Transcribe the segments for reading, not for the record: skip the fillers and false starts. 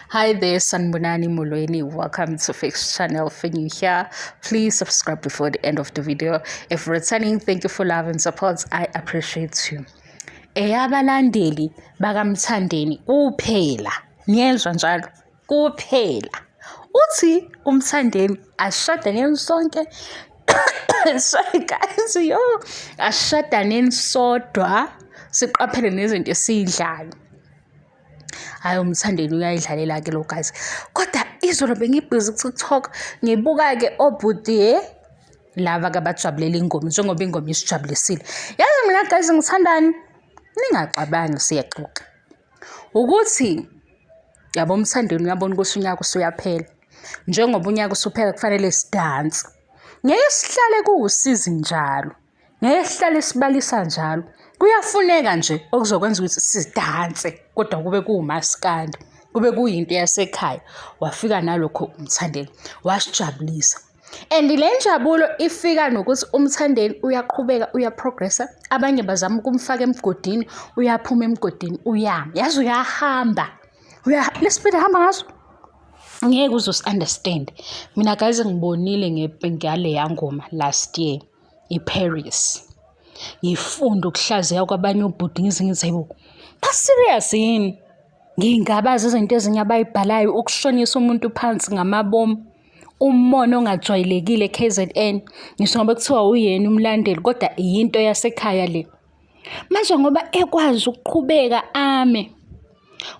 Hi there, Sanbonani Molweni. Welcome to Fix Channel. If you're new here, please subscribe before the end of the video. If returning, thank you for love and support. I appreciate you. Eyabalandeli bakaMthandeni kuphela. Niyezwa njalo kuphela. Uthi uMthandeni asishadaneni sonke. Sorry guys, yo. Asishadaneni sodwa siqaphele nezinto esiyidlayo. Hhayi uMthandeni uyayidlalela-ke lo guys. Kodwa izolo bengibhizi ku-TikTok ngibuka-ke obhuti he laba-ke abajabulela ingoma njengoba ingoma isijabulisile. Yazi mina guys ngithandani? Ningaxabani siyaxoxa. Ukuthi yabo uMthandeni uyabona ukuthi unyaka usuyaphela. Njengoba unyaka usuphela kufanele sidanse. Ngeke sihlale kuwusizi njalo. Ngeke sihlale sibalisa njalo. Kuyafuneka nje okuzokwenza ukuthi sidanse kodwa kube kuwumaskandi, kube kuyinto yasekhaya. Wafika nalokho uMthandeni wasijabulisa. And le njabulo ifika nokuthi uMthandeni uyaqhubeka uyaprogressa, abanye bazama ukumfaka emgodini, uyaphuma emgodini uyama. Yazi uyahamba. Le speed ahamba ngaso ngeke uze usi-understand. Mina guys ngibonile ngaleya ngoma last year. iParis. Ngifunda ukuhlaziya kwabanye obhuti ngize ngithi hayibo, ba-serious yini? Ngingabazi izinto ezinye abayibhalayo ukushonisa umuntu phansi ngamabomu. Umona ongajwayelekile KZN. Ngisho ngoba kuthiwa uyena umlandeli kodwa yinto yasekhaya le. Manje ngoba ekwazi ukuqhubeka ame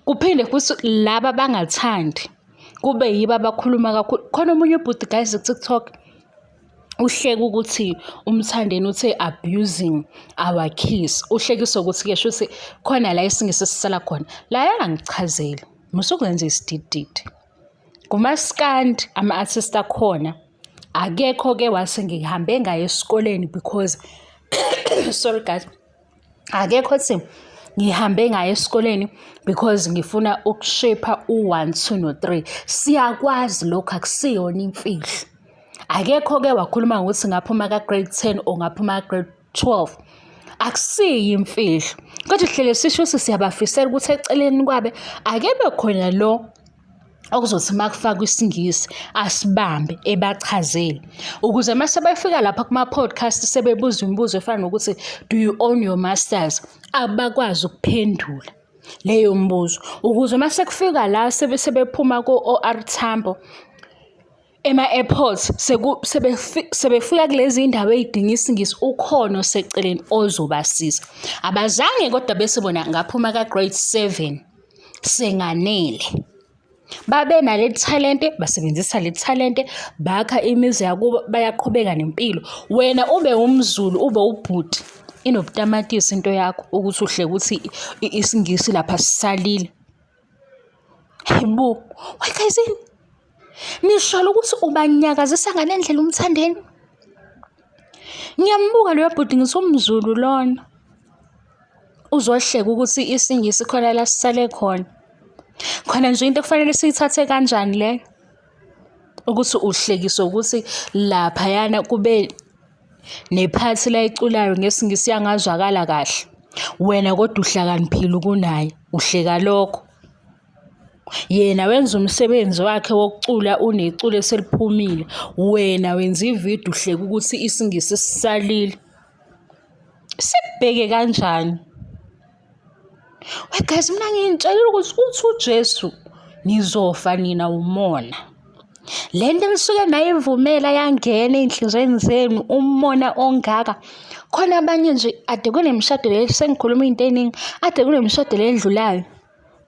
kuphinde futhi laba abangathandi kube yibo abakhuluma kakhulu. Khona omunye ubhuti guys ku-TikTok uhleka ukuthi uMthandeni uthe abusing our kiss. Uhlekisa ukuthi-ke shuthi khona la isingisi sisala khona. La angichazeli, musukuzenza isidididi. Kumaskandi ama-artist akhona akekho-ke wase ngihambe ngaye esikoleni because sorry guys. Akekho othi ngihambe ngaye esikoleni because ngifuna ukushepha u-one, two no-three. Siyakwazi lokho akusiyona imfihlo. Akekho-ke wakhuluma ngokuthi ngaphuma ka-grade 10 or ngaphuma ka-grade 12. Akusiyo imfihlo. Kodwa sihlele sisho ukuthi siyabafisela ukuthi eceleni kwabe akebe khona lo okuzothi uma kufakwa isiNgisi asibambe ebachazele ukuze uma sebefika lapha kuma-podcast sebebuza imibuzo efana nokuthi do you own your masters abakwazi ukuphendula leyo mbuzo ukuze uma sekufika la sebephuma ko-OR Tambo ema-airport sebefika kulezi ndawo ey'dinga isiNgisi ukhona oseceleni ozobasiza. Abazange kodwa bese bona ngaphuma ka-grade 7 senganele. Babe naleli thalente, basebenzisa leli thalente, bakha imizi yakubo, bayaqhubeka nempilo. Wena ube umZulu, ube ubhuti, inobutamatisi into yakho ukuthi uhleke ukuthi isiNgisi lapha sisalile. Hayibo, why guys yini? Nisholo ukuthi ubanyakazisa ngale ndlela uMthandeni? Ngiyambuka loya bhuti ngithi umZulu lona. Uzohleka ukuthi isiNgisi khona la sisale khona. Khona nje into ekufanele siyithathe kanjani leyo? Ukuthi uhlekiswe ukuthi laphayana kube nephathi layiculayo ngesiNgisi yangazwakala kahle. Wena kodwa uhlakaniphile kunaye, uhleka lokho. Yena wenza umsebenzi wakhe wokucula uneculo eseliphumile, wena wenza ividiyo uhleka ukuthi isiNgisi sisalile. Sikubheke kanjani? We guys, mina nginitshelile ukuthi uthi uJesu nizofa nina umona. Le nto enisuke nayivumela yangena ey'nhliziyweni zenu umona ongaka. Khona abanye nje ade kunemishado le sengikhuluma into eningi, ade kunemishado le edlulayo.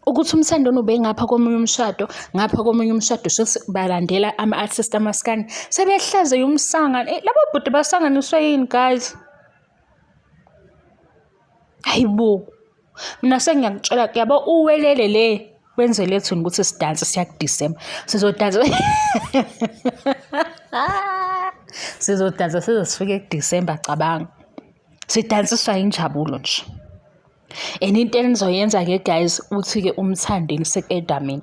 Ukuthi uMthandeni ubengapha komunye umshado, ngapha komunye umshado shuthi balandela ama-artist amaskandi. Sebehlaziya umsangano. Eh, labo bhuti basanganiswe yini guys? Hayi bo. Mina sengiyakutshela yabo uwelele le wenzele thina ukuthi sidanse siya kuDisemba. Sizodansa. Sizodansa size sifike kuDisemba cabanga. Sidansiswa injabulo nje. And into enizoyenza-ke guys uthi-ke uMthandeni seqeda mina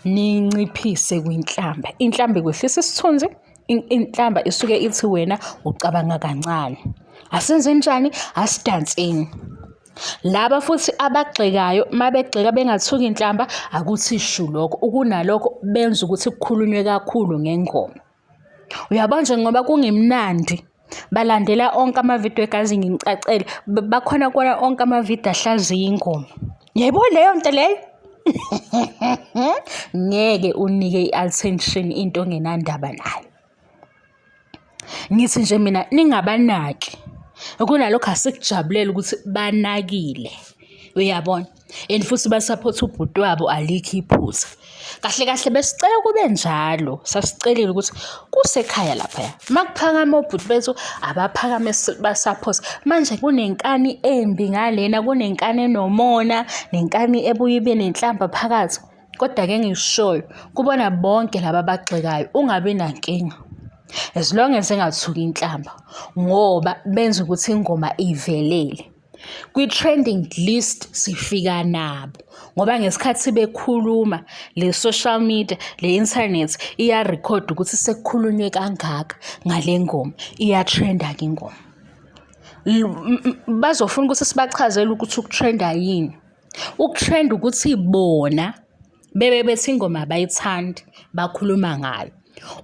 ninciphise kwinhlamba. Inhlamba ikwehlisa isithunzi, inhlamba isuke ithi wena ucabanga kancane. Asenze njani? Asidanseni. Laba futhi abagxekayo mabegxeka bengathuki inhlamba akuthi shu lokho ukunalokho benza ukuthi kukhulunywe kakhulu ngengoma. Uyabona nje ngoba kungemnandi balandela onke amavidiyo egazi ngicacele bakhona kona onke amavidiyo ahlaziya ingoma. Yayibona leyo nto leyo? Ngeke unike i-attention into ongenandaba nayo. Ngithi nje mina ningabanaki. Kunalokho asikujabulele ukuthi banakile. Uyabona? And futhi ba-support ubhuti wabo alikho iphutha. Kahle kahle besicela kube njalo. Sasicelile ukuthi kusekhaya laphaya. Makuphakama obhuti bethu abaphakame ba-support. Manje kunenkani embi ngalena, kunenkani enomona, nenkani ebuye ibe nenhlamba phakathi. Kodwa-ke engikushoyo kubona bonke laba abagxekayo ungabi nankinga as long as engathuki inhlamba ngoba benza ukuthi ingoma ivelele. Kwi-trending list sifika nabo ngoba ngesikhathi bekhuluma le social media le internet iyarekhoda ukuthi sekukhulunywe kangaka ngale ngoma, iyatrenda-ke ingoma. Bazofuna ukuthi sibachazele ukuthi ukutrenda yini. Ukutrenda ukuthi bona bebe bethi ingoma abayithandi bakhuluma ngayo.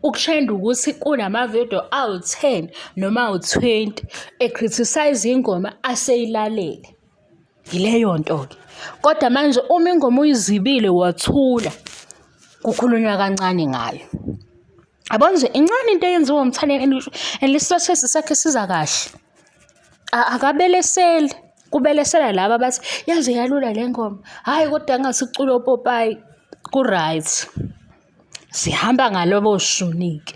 Ukutrenda ukuthi kunamavidiyo awu-10 noma awu-20 e-criticise ingoma aseyilalele. Yileyo nto-ke. Kodwa manje uma ingoma uyizibile wathula, kukhulunywa kancane ngayo. Yabona nje incane into eyenziwa uMthandeni and lesi sakhe siza kahle. Akabeleseli, kubelesela laba abathi yaze yalula le ngoma, hhayi kodwa ngase kucule opopayi, ku-right. Sihamba ngalobo shuni-ke,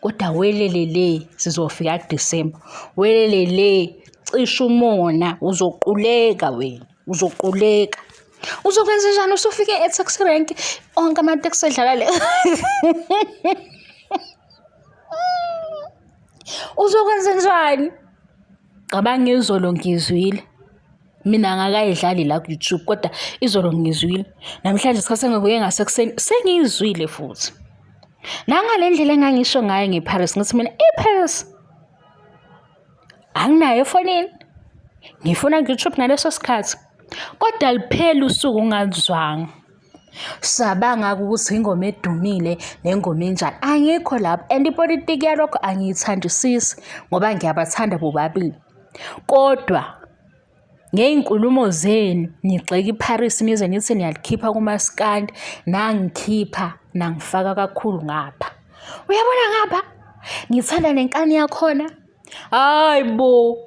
kodwa welele le sizofika kuDisemba, welele le cisha umona uzoquleka wena, uzoquleka. Uzokwenza njani usufike e-taxi rank onke amateksi edlala le Uzokwenza njani? Cabanga izolo ngizwile. Mina angakayidlali la ku-YouTube kodwa izolo ngizwile. Namhlanje isikhathi sengivuke ngasekuseni sengiyizwile futhi. Nangale ndlela engangisho ngayo ngeParis ngithi mina iParis anginayo efonini. Ngifuna ku-YouTube ngaleso sikhathi. Kodwa liphela usuku ungalizwanga. Sabanga ukuthi ingoma edumile nengoma enjani. Angikho lapho and ipolitiki yalokho angiyithandisisi ngoba ngiyabathanda bobabili. Kodwa ngey'nkulumo zenu nigxeka iParis nize nithi niyalikhipha kumaskandi nangikhipha nangifaka kakhulu ngapha. Uyabona ngapha? Ngithanda nenkani yakhona. Hayi bo.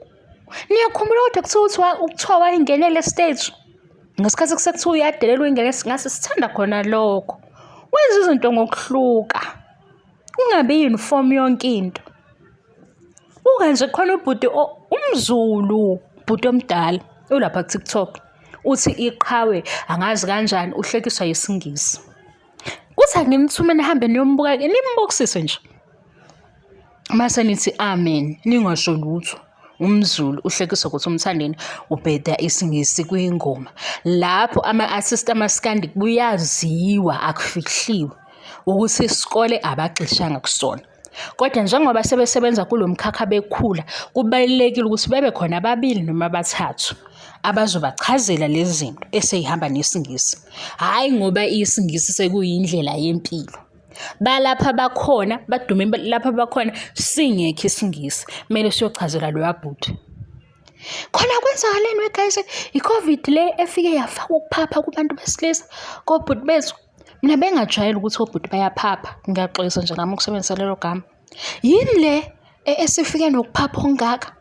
Niyakhumbula kodwa kuthiwa kuthiwa wayingenele stage. Ngesikhathi kusekuthiwa uyadelela uyingene ngase sithanda khona lokho. Wenza izinto ngokuhluka. Kungabi uniform yonke into. Buka nje khona ubhuti umZulu, ubhuti omdala ulapha ku-TikTok. Uthi iqhawe angazi kanjani uhlekiswa yisiNgisi. Kuthi angimthume nihambe niyombuka nimbukisise nje. Mase nithi amen ningasho lutho. UmZulu uhlekiswa ukuthi uMthandeni ubheda isiNgisi kwingoma. Lapho ama-artist amaskandi kuyaziwa akufihliwe ukuthi isikole abagxishanga kusona. Kodwa njengoba sebesebenza kulo mkhakha bekhula, kubalulekile ukuthi bebe khona ababili noma abathathu abazobachazela lezi zinto esey'hamba nesiNgisi. Hhayi ngoba isiNgisi sekuyindlela yempilo. Balapha bakhona, badume lapha bakhona, singekho isiNgisi, kumele siyochazela loya bhuti. Khona kwenzakaleni we guys, i-COVID le efike yafaka ukuphapha kubantu besilisa, kobhuti bethu. Mina bengajwayele ukuthi obhuti bayaphapha, ngiyaxolisa nje ngami ukusebenzisa lelo gama. Yini le esifike nokuphapha okungaka?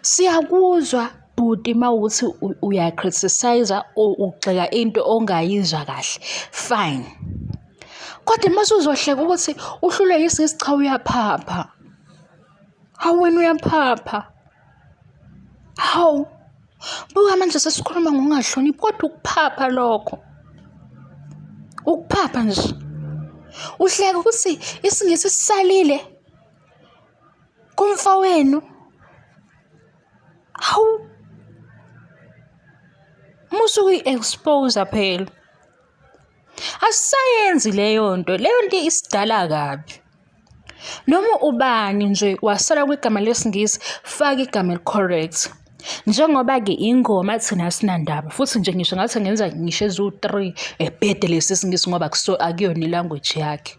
Siyakuzwa bhuti uma wukuthi uya-criticise-a or ugxeka into ongayizwa kahle, fine. Kodwa uma usuzohleka ukuthi uhlulwe yisiNgisi, cha uyaphapha. Hawu wena uyaphapha. Hawu, buka manje sesikhuluma ngokungahloniphi kodwa ukuphapha lokho. Ukuphapha nje. Uhleka ukuthi isiNgisi sisalile kumfowenu. Hawu. Musa ukuyi-expose phela. Asisayenzi leyo nto, leyo nto isidala kabi. Noma ubani nje wasala kwigama lesiNgisi, faka igama eli-correct. Njengoba-ke ingoma thina asinandaba futhi nje ngisho ngathi ngenza ngisho eziwu-three ebhede lesi siNgisi ngoba akuyona i-language yakhe.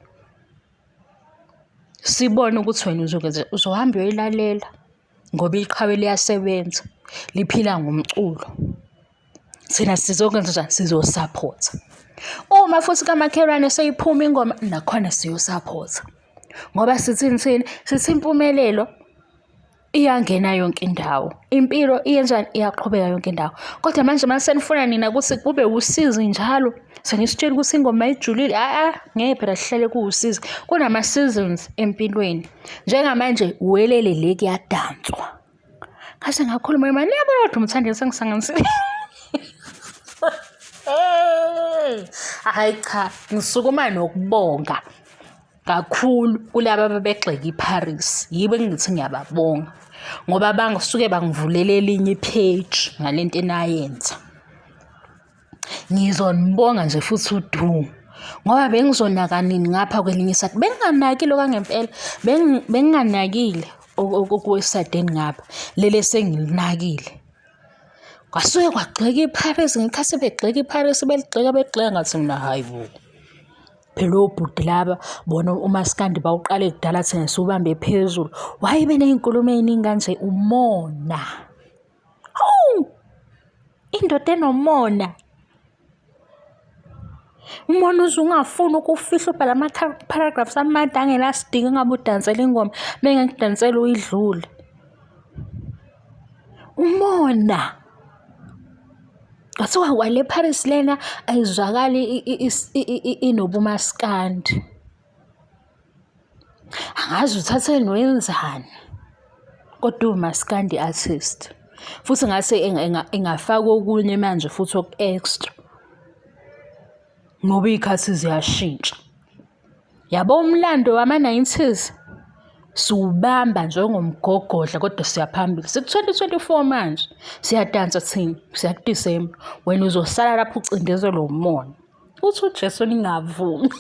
Sibone ukuthi wena uzokwenza uzohamba uyoyilalela ngoba iqhawe liyasebenza liphila ngomculo. Thina sizokwenza njani? Sizosaphotha. Uma futhi kamakhelwane seyiphuma ingoma nakhona siyosaphotha. Ngoba sithini thini? Sithi impumelelo iyangena yonke indawo. Impilo iyenjani? Iyaqhubeka yonke indawo. Kodwa manje uma senifuna nina ukuthi kube usizi njalo, senisitshela ukuthi ingoma ijulile, a-a ngeke phela sihlale kuwusizi. Kunama-seasons empilweni. Njengamanje welele le kuyadanswa. Ngase ngakhuluma imali niyabona kodwa umthandeni sengisanganisile. Hhayi cha, ngisukuma nokubonga kakhulu kulaba ababegxeka iParis. Yibo engithi ngiyababonga ngoba bangisuke bangivulela elinye i-page ngale nto enayenza. Ngizonibonga nje futhi udu ngoba bengizonaka nini ngapha kwelinye isayidi. Benginganakile okwangempela, benginganakile okwesayidini ngapha, leli esengilinakile. Kwasuke kwagxeka iParis ngekhathi begxeka iParis beligxeka beligxeka ngathi mina hhayi bo. Phela obhuti laba bona umaskandi bawuqale kudala thina siwubambe phezulu. Why beney'nkulumo ey'ningi kanje? Umona. Hawu! Indoda enomona. Umona uze ungafuni ukufihla ubhale ama-paragraphs amade angenasidingo engabe udansela ingoma, mengekudansela uyidlule. Umona. Kwathiwa kwale Paris lena ayizwakali inobumaskandi. Angazi uthathe wenzani kodwa uwumaskandi artist. Futhi ngase engafaka okunye manje futhi oku-extra ngoba iy'khathi ziyashintsha. Yabo umlando wama-nineties siwubamba njengomgogodla kodwa siya phambili. Siku-2024 manje siyadansa thina siya ku-December wena uzosala lapho ucindezelwe umona. Uthi uJesu ningavumi.